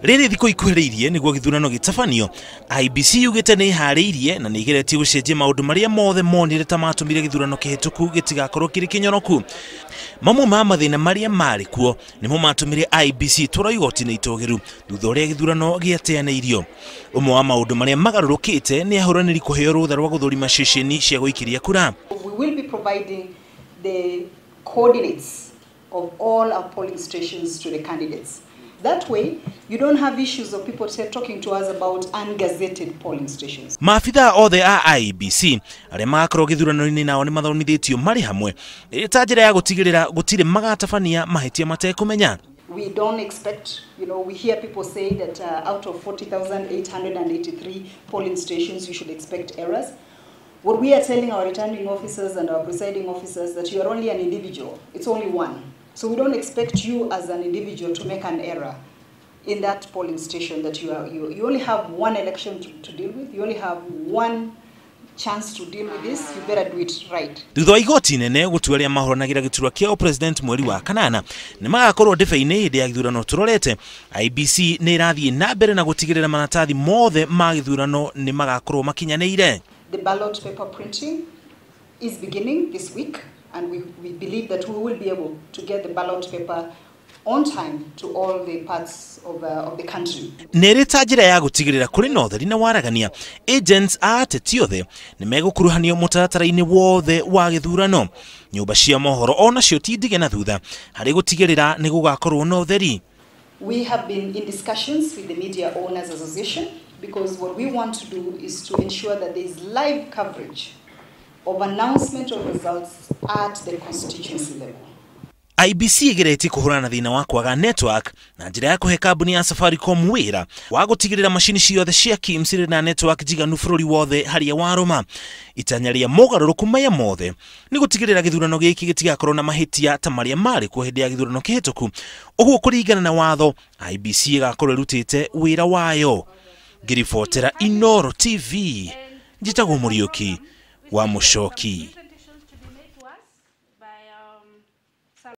Rĩrĩ thikũ ikuhĩrĩirie nĩguo gĩthurano gĩtabanio, IEBC yugĩte nĩ ĩharĩirie na nĩ ĩgeretie gũcenjia maũndũ marĩa mothe monire ta matũmire gĩthurano kĩhĩtũku gĩtigakorwo kĩrĩ kĩnyoroku. Mamwe ma mathĩna marĩa marĩ kuo nĩmo matũmire IEBC ĩtwarwo igoti-inĩ itũgĩru thutha ũrĩa gĩthurano gĩateanĩirio. Ũmwe wa maũndũ marĩa magarũrũkĩte nĩ ahũranĩri kũheo rũtha rwa gũthũrima ceceni cia gũikĩria kura. We will be providing the coordinates of all our polling stations to the candidates. That way, you don't have issues of people talking to us about ungazetted polling stations. Maabithaa othe a IEBC arĩa magakorwo gĩthurano-inĩ nao nĩ mathomithĩtio marĩ hamwe ĩrĩ ta njĩra ya gũtigĩrĩra gũtirĩ magatabania mahĩtia matekũmenya. We don't expect, we hear people say that out of 40,883 polling stations, you should expect errors. What we are telling our returning officers and our presiding officers that you are only an individual. It's only one. So we don't expect you as an individual to make an error in that polling station that you are. You only have one election to deal with. You only have one chance to deal with this. You better do it right. Thutha wa igoti inene gũtua arĩa mahũranagĩra gĩturwa kĩa president mweri wa kanana nĩ magakorwo ndebe-inĩ hĩndĩ ya gĩthurano tũrorete, IEBC nĩ ĩrathiĩ na mbere na gũtigĩrĩra maratathi mothe ma gĩthurano nĩ magakorwo makinyanĩire. The ballot paper printing is beginning this week, and we believe that we will be able to get the ballot paper on time to all the parts of the country. Nĩ ĩrĩ ta njĩra ya gũtigĩrĩra kũrĩ na ũtheri na waragania, agents a ateti othe nĩ megũkuruhanio mũtaratara-inĩ wothe wa gĩthurano. Nyũmba cia mohoro onacio ti ndige na thutha harĩ gũtigĩrĩra nĩ gũgakorwo na ũtheri. We have been in discussions with the Media Owners Association because what we want to do is to ensure that there is live coverage of announcement of results at the constituency level. IEBC ĩgeretie kũhũrana na thĩna wa kwaga network na njĩra ya kũhe kambuni ya Safaricom wĩra wa gũtigĩrĩra macini ciothe cia KIEMS irĩ na network njiganu bũrũri wothe harĩa warũma. Itanya rĩa mogarũrũku maya mothe nĩ gũtigĩrĩra gĩthurano gĩkĩ gĩtigakorwo na mahĩtia ta marĩa marĩ kuo hĩndĩ ya gĩthurano kĩhĩtũku. Ũguo kũringana na watho, IEBC ĩgakorwo ĩrutĩte wĩra wayo. Ngĩribotera Inooro TV, njĩtagwo Mũriũki wa Mũcoki.